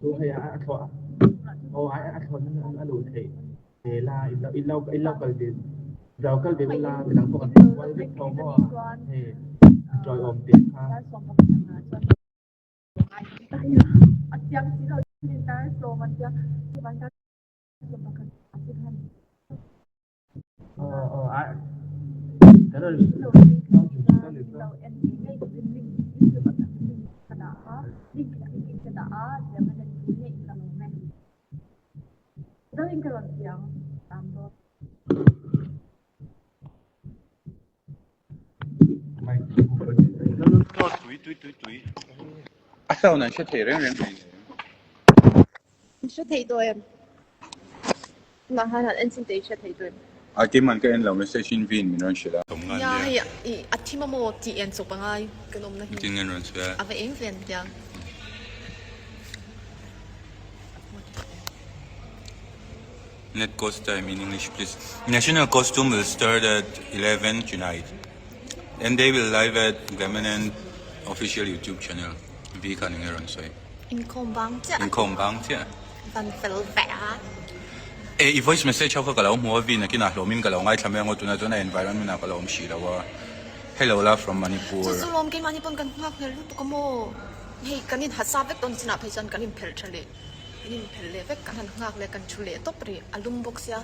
Chu hei a thlawh aw a thlawh nan a luh theih ve la in lo in lo kal ve lo kal ve ula midang pawh kan en kual vek tho maw hei a tawiawm teh kha. Aw aw a kan rawn Tui tui tui tui a sound an hre thei reng reng mai. Hre thei dawn em? Mah han han en chin te i hre thei dawn em? A keimah ka en lo message in vin min rawn hrilh a. Nia hei i a thim amaw tih en chawp angai kan awmna hi. Tin ngen rawn sawi a. A va eng ve an tia. Net cost time in English please. National costume will start at 11 tonight and they will live at Glemanand official YouTube channel. V khan enge rawn sawi. Inkhawm bang chiah. Inkhawm bang chiah. Van fel veh a. E i voice message ho kha ka lo hmu a vin akin a hlawmin ka lo ngaithla mai ang aw tunah chuan a environment ah ka lo awm hrih lo a. Hello la from Manipur. Chu chu lawm keimahni pawn kan nghak hmel lutuk a maw. Hei kan in hasa vek dawn chinah phei chuan kan inphelh tha leh kan inphelh leh vek kan han nghak leh kan thu leh tawp rih a lum bawk sia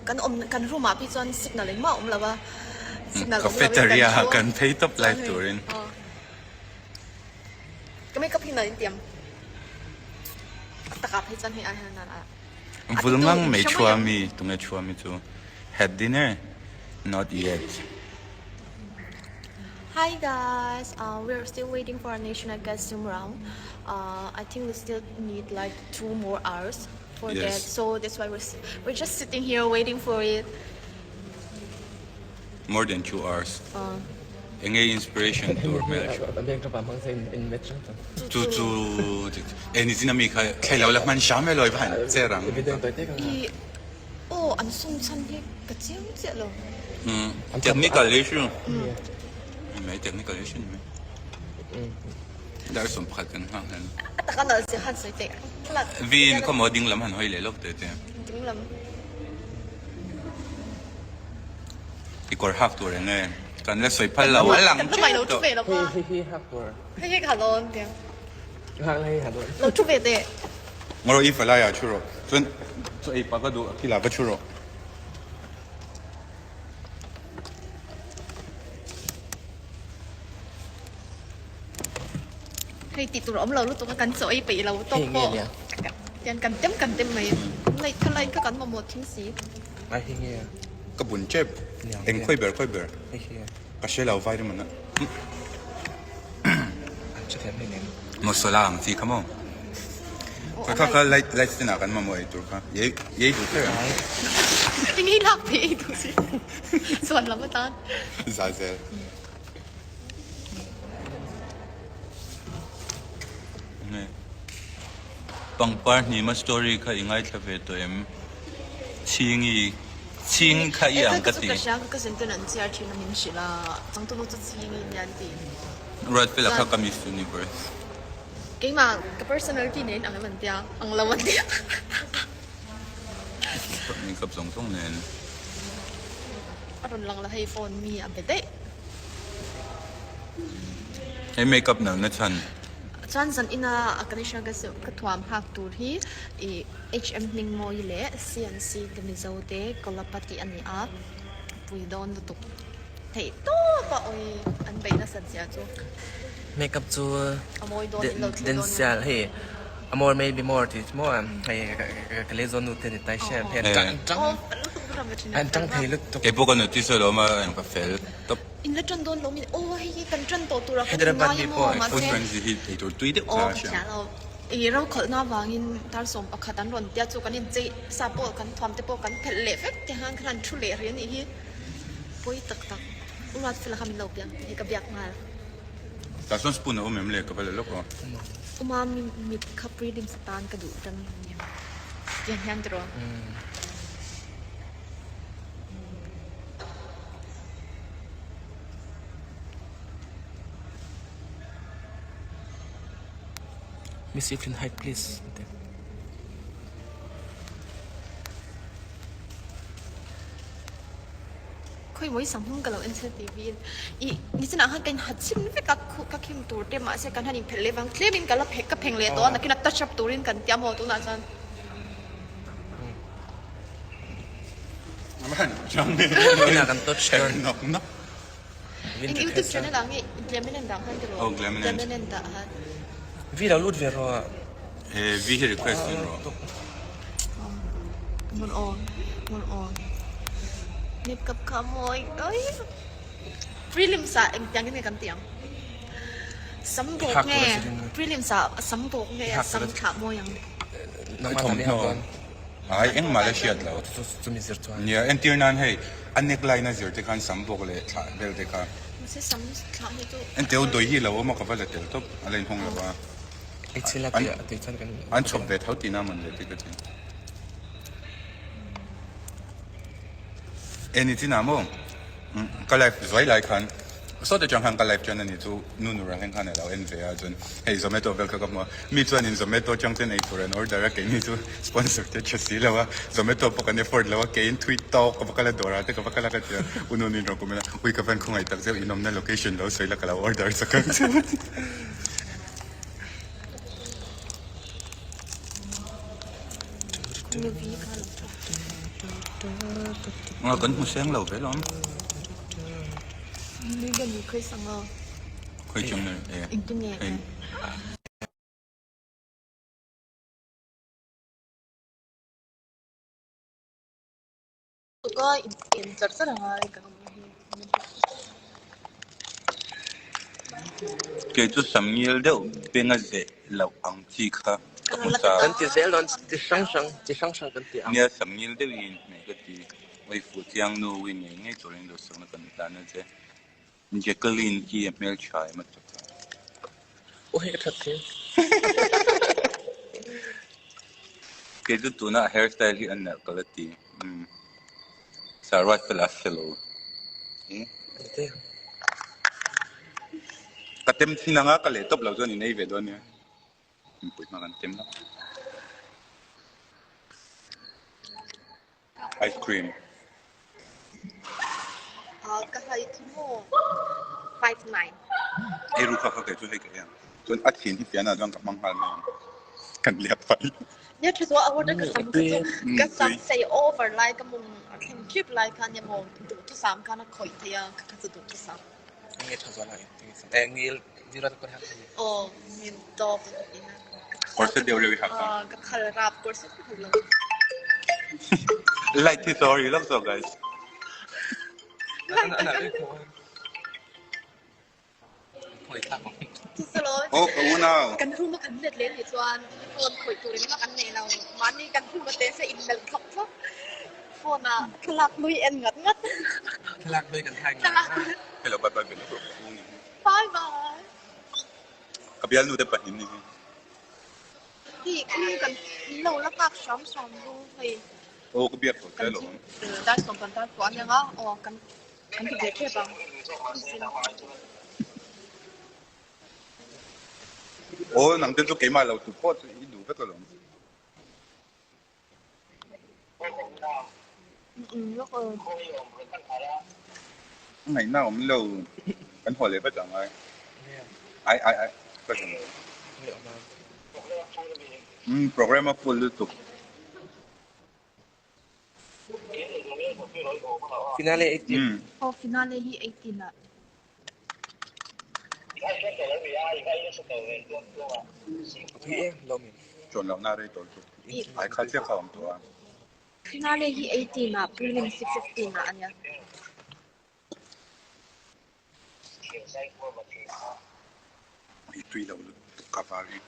kan awm kan room ah phei chuan signal engmah a awm lo a signal awm lo in kan Cafeteria kan phei tawp live turin. Ka makeup hi nalh in tiam a takah phei chuan hei ai hian nalh a Vul ngang mai thua mi tunge thua mi chu had dinner not yet. Hi guys, we're still waiting for our national costume round. I think we still need like 2 more hours for that. So that's why we're we're just sitting here waiting for it. More than 2 hours. Enge inspiration tur hmel chu chu e ni chin ami kha thlai lo la hman hram e loi van che rang. I oh an sum chan hi ka chiang chiah lo. Technical issue. Mai technical issue ni mai. Dar 11 kan nghak hian. A taka nal si han sawi teh. Vin khawmaw ding lam han hawi leh lawk teh te. Ding lam. I kawr hak tur eng nge? Kan la sawi phal lo a lang tep tawh. Hei hi hak tur. Hei hi ka dawn tiang. Lo thu ve teh. Ngaw i falai ah thu rawh. Chuan chaw ei pah ka duh a kila va thu rawh. Hei tih tur a awm lo lutuk a kan chaw ei peih lo tawk pawh tian kan tem kan tem mai. Light kha light kha kan mamawh thing si. Ka bun tep. Eng khawi ber khawi ber. Ka hre lo vai rim an a. Masala ang chi kha maw. Kha kha kha light light stand ah kan mamawh ei tur kha. Ei ei duh kher ang. Eng ei lak phei ei duh si. Chuan lam atan. Za zel. Nge. Pangpar hnima story kha i ngaithla ve tawh em? Chhingi chhing kha i ang ka ti. Ka hria ka zen ten an chhiar thin a min hrilh a changtunu chu chhingi nia an ti. Ruatfela kha ka Miss Universe. Keimah ka personality nen ang em an tia ang lo an tia. Makeup zawng zawng nen. A rawn lang la hei phone mi a be daih. Hei makeup nalh na chhan. Chuan zan ina a connection ka ka thuam hak tur hi i HM Hmingmawi leh CNC te Mizo te Kolapa tih a ni a, pui dawn lutuk theih tawp a awi an beih nasat zia chu. Makeup chu A mawi dawn in lo thlir dawn nia. Densial hei a more may be more tih chu maw hei ka lei zawn nu te ni tai hriat hei an tang an tang thei lutuk. Keipawh ka notice alawm a eng ka fel tawp. In la tan dawn lo min aw hei hi kan tan tawh tur a kan Hyderabad ngai mi emaw pawh mahse Food frenzy hi ei tur tui deuh aw kha ka a hria. thiam lo i ro khawlhna avangin dar 11 an rawn tia chu kan inchei sa pawh kan thuam te pawh kan phelh leh vek te khan khan an thu leh rih a nih hi pawi tak tak u Ruatfela kha min lo biak hei ka biak nghal. Tah chuan spoon a awm em le ka va la lawk aw. Uma mit kha prelims atan ka duh tan tiang hian tiraw. Miss Evelyn hide please an ti. Khawi mawi sam hmung ka lo en chhe TV in i nichinah khan ka in ha chhin vek a khuh ka khim tur te mahse kan han inphelh leh vang tlem in ka la phek ka pheng leh tawh a nakin a touch up turin kan tia maw tunah chuan. Inah kan touch dawn. In YouTube channel ah nge Gleminent ah khan tiraw? Oh Gleminent. Gleminent ah khan. Vi lo lut ve rawh. Eh vi hi request in rawh. Mun aw mun aw. Makeup kha mawi oi. Prelims ah engtiang in nge kan tih ang? Sam bawk nge prelims ah sam bawk nge sam thlah mawi ang? I thawmhnaw ai engmah la hriat lo. Chumi zir chuan. Nia entir nan hei a neckline a zir te khan sam bawk leh thlah vel te kha. Mahse sam thlah hi chu. Enteu dawi hi lo awm a ka va la tel tawp a la inhawng lo a. Ei chhil a tui a tui chuan kan. An chhawp ve tho tihna mawn le te ka ti. E ni chinah maw ka live zuai lai khan sawt atang khan ka live chuan ani chu nu nu rang khan alo en ve a chuan hei zomato vel kha ka hmu a mi chuan in zomato atang chuan ei tur an order a keini chu sponsor te tha si lo a zomato pawh kan afford lo a keiin thui tawk ka va kal a dawr ah te ka va kal a ka ti a u nu nin rawn comment a ui ka van khawngaih tak zeuh in awmna location lo sawi la ka lo order chak ang che. Nga kan hmu seng lo ve lawm. Khoi chang ne e. Hei. Kei chu sam ngil deuh benga zeh loh ang chi kha ka hmu chak. Kan ti zel dawn chi hrang hrang chi hrang hrang kan ti ang. Nia sam ngil deuh hi inhmeh ka ti. Oi fuh chiang nu win ngei ngei turin duhsakna kan tan a che. Jacqueline hi a hmeltha em a chak a. Aw hei ka that thei. Kei chu tuna a hair style hi a nalh ka la ti. Umm. Sarwat fel a fellow. Ka tem thin anga ka leh tawp lo chuan in ei ve dawn nia. Mipui hma kan tem lo. Ice cream. Ka hai chu maw 59. Ei ru kha kha kei chu hei ka ei ang. Chuan a thin hi pian ah chuan ka hmang nghal mai ang. Kan liak fai. Nia tha chu a order ka sam kha chu ka sam sei over lai ka mung a thleng trip lai kha nia maw duhthusam khan a khawih thei a ka kha chu duhthusam. Nge tha zual ai eh ngil virat kawr hak thei. Aw ngil tawk ka ti na. Kawr set deuh reuh i hak a. Ka khal rap kawr set ka hak lo. Light hi sorry lawk zawk guys. Aw ka unau. Kan room a kan let leh nih chuan phone khawih tur engmah kan nei lo. Mahni kan room a te se in melh thlawk thlawk. Phone ah thlalak hlui en ngat ngat. Thlalak hlui kan thai ngat. Hello bye bye ve lawk rawh ka u ni hi. Bye bye. Ka bialnu te pahnih ni hi. Hi u kan lo la nghak hram hram lu hei. Aw ka biak tawh che alawm. Dar sawm kan tar pawh a nia nga aw kan An ti ve tep ang. Aw nang te chu keimah lo tu pawh chu i duh vek alawm. Ngaihna awm lo kan haw leh vat ang ai. Ai ai ai ka hre lo. Umm program a full lutuk. Finale 18. Aw finale hi 18 ah. Tui em lo min. Chuan lohna rei tawh chu. Ai kha chiah kha awm tawh a. Finale hi 18 ah prelims hi 15 ah ania. I tui lo lutuk ka var hi.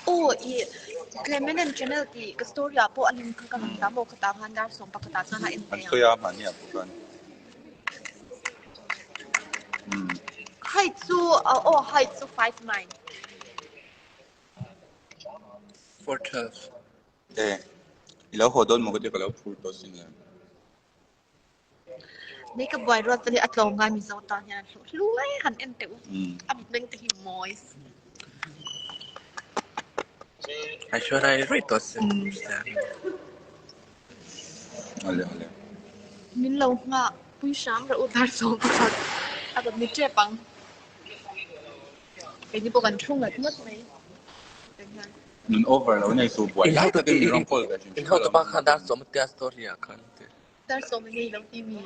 Aw i Clemenant channel tih ka story ah pawh a link kha ka rawn dah maw khatah khan dar sawm pakhatah chuan a en An thei ang. sawi a mahni ah pawh khan. Height chu aw height chu 5'9. 4'12. E i lo haw dawn maw ka tia ka lo phur tawh sin le. Makeup buai ruat pawh hi a tlawm ngai Mizo tan hian an hluh hlu e han en teh u. A mitmeng te hi mawi. Aishwarya Rai tawh sin. Ale ale. Min lo nghah pui hram rawh u dar 11 a rawn ni tep ang. Keini pawh kan thu ngat ngat mai. Nun over lo nei su buai lai takin mi rawn call ve thin In ho tupa khan dar sawm tia story ah khan ti. Dar sawm i nei lo ti mi?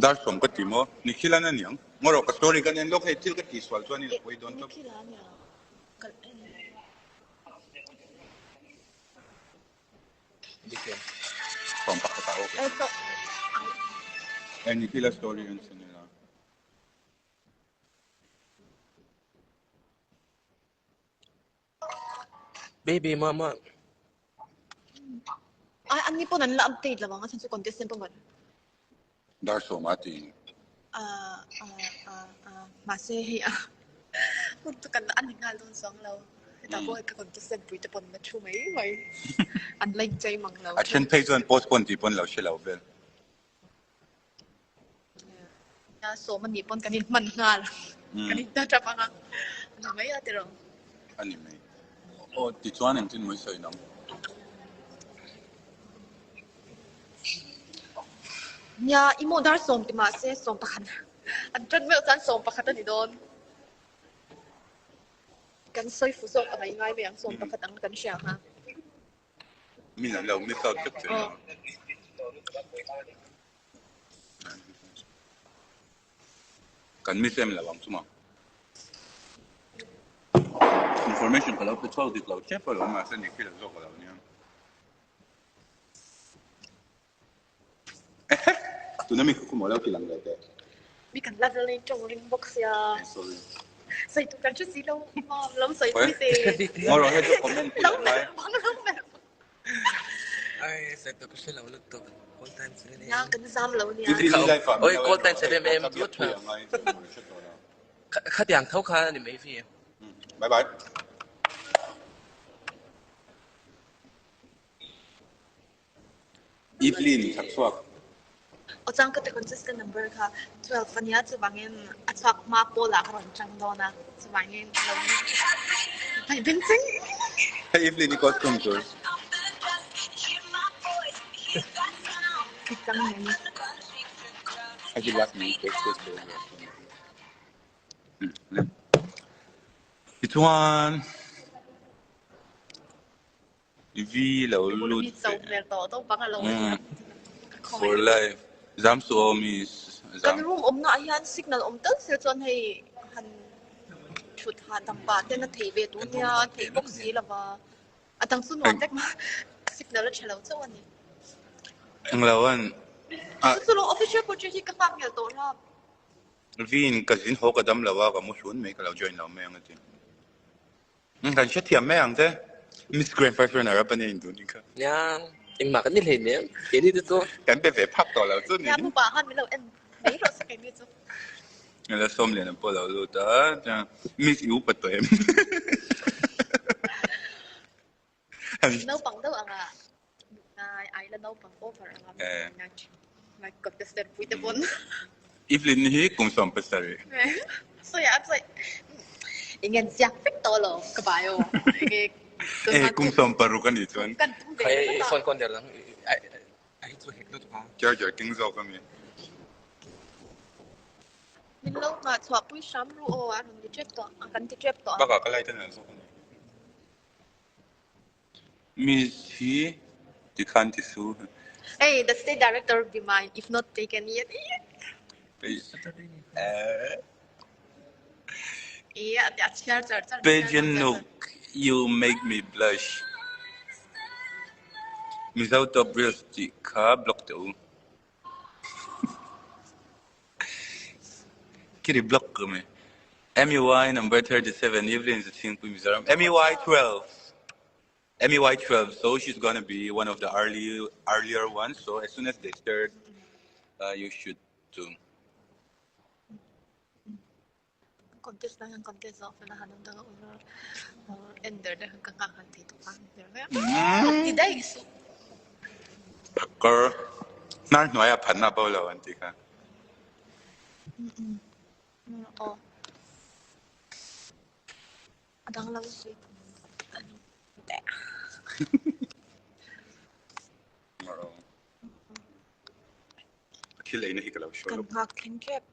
Dar sawm ka ti maw? Nikhil an a niang. Ngaw rawh ka story kan en lawk hei thil ka tih sual chuan in a pawi dawn tawp. Nikhil a nia kal en. Sawm pakhat ah ok. Eh Nikhil a story en sin ila. Baby mama. Ai an ni pawn an la update lo ang a chhan chu contestant pawh Dar sawm a ti. Ah ah ah ah mahse hei a hun chu kan an ni nghal dawn chuang lo. Hetah pawh hei ka contestant pui te pawn la thu mai mai. An la inchei mang lo. A then phei chuan postpone tih pawn lo hre lo vel. Nia sawm a nih pawn kan inhman nghal. Kan in touch up ang a. A ni mai a tiraw? A ni mai. Aw tichuan engtin mawi sawi nang? Nia i maw dar sawm ti mahse 11 an tan meuh chuan 11 a ni dawn. Kan sawi fu zawk a ngai ngai mai ang 11 ang kan hria ang a. Min an lo miss out vek che nia. Kan miss em lo ang chu maw. Information ka lo pe chhuak dik lo tep alawm mahse ni khi lo zawk alo nia. Ehe! Tuna mi kha khum lo ti lang leh teh. Mi kan la vel in tawng ring bawk sia. Sorry. Sawi tur kan hre si lo mam lo sawi pui te. Ngaw rawh hei chu comment pui Lo ang lai. melh bang lo melh bang. Ai sawi tur ka hre lo lutuk. Call time 7 Nia am. kan zam lo nia. Oi call time 7 am chu tha. Khatiang tho kha ani mai vi. Bye bye. Evelyn Thakchhuak. Aw chang ka ti contestant number kha 12 ania chuvangin a chhuak hma pawl ah ka rawn chang dawn a chuvangin lo hnaih beng cheng. Hei Evelyn i costume tur. Ki chang mai. Hei hi last minute breakfast tur a nia. Tichuan. V lo lut ve. For life. Zam suh aw miss. Kan room awmna ah hian signal awm tal se chuan hei han thut hahdam pah ten a thei ve tur nia a theih bawk si lova a dang chu nuam vek mah signal a tha lo chauh a ni. Englo an. Chu chu lo official portrait hi ka nghak ngel tawh rap. V in ka zin haw ka dam lo a ka mu hlun mai ka lo join lo mai ang a ti. Kan hrethiam mai ang che. Miss Grand First Runner up a nia induh nih kha. Nia, engmah kan ni hlei nem. Keini te chu. Kan pe ve phak tawh lo chu ni. Nia, pupa khan min lo en mai rawh se keini chu. Ela Sawmliana pawh lo lut a, Miss i upa tawh em? Naupang deuh anga ngai ai la naupang over anga ngai ngai contestant pui te pawn. Evelyn hi kum 17. Sawi a sawi eng an ziak vek tawh lo ka bio enge Eh kum 16 a nih chuan. Kan tum ve Khai phone kawn der dang ai chu hek lut pa. Charger keng zawk a mi. Min lo nghah chhuah pui hram ru aw a rawn ti tep tawh a kan ti tep tawh a. Bakah ka light a nalh zawk a ni. Miss hi tikhan ti su. Hey, the state director will be mine if not taken yet. Yeah, a chhiar char char. Pageant nuk, you make me blush. Mizo top reels tih kha block teh u. Kiri block ka mi. MUI number 37, Evelyn Zathingpui, Mizoram. MUI 12. MUI 12. So she's gonna be one of the early earlier ones. So as soon as they start, you should too. Contest lang ang contest zo fela hanam dang ur ender de ka ka han thei tu pa der ve. Ti dai su. Phakar. Hnar hnuai ah phan na bo lo an ti kha. Aw. A dang lo sawi teh. Thil eina hi ka lo show Kan nghak thleng tep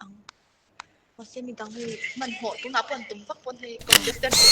ang. Mahse midang hi hmanhmawh tunah pawh an tum vak pawn hei contestant.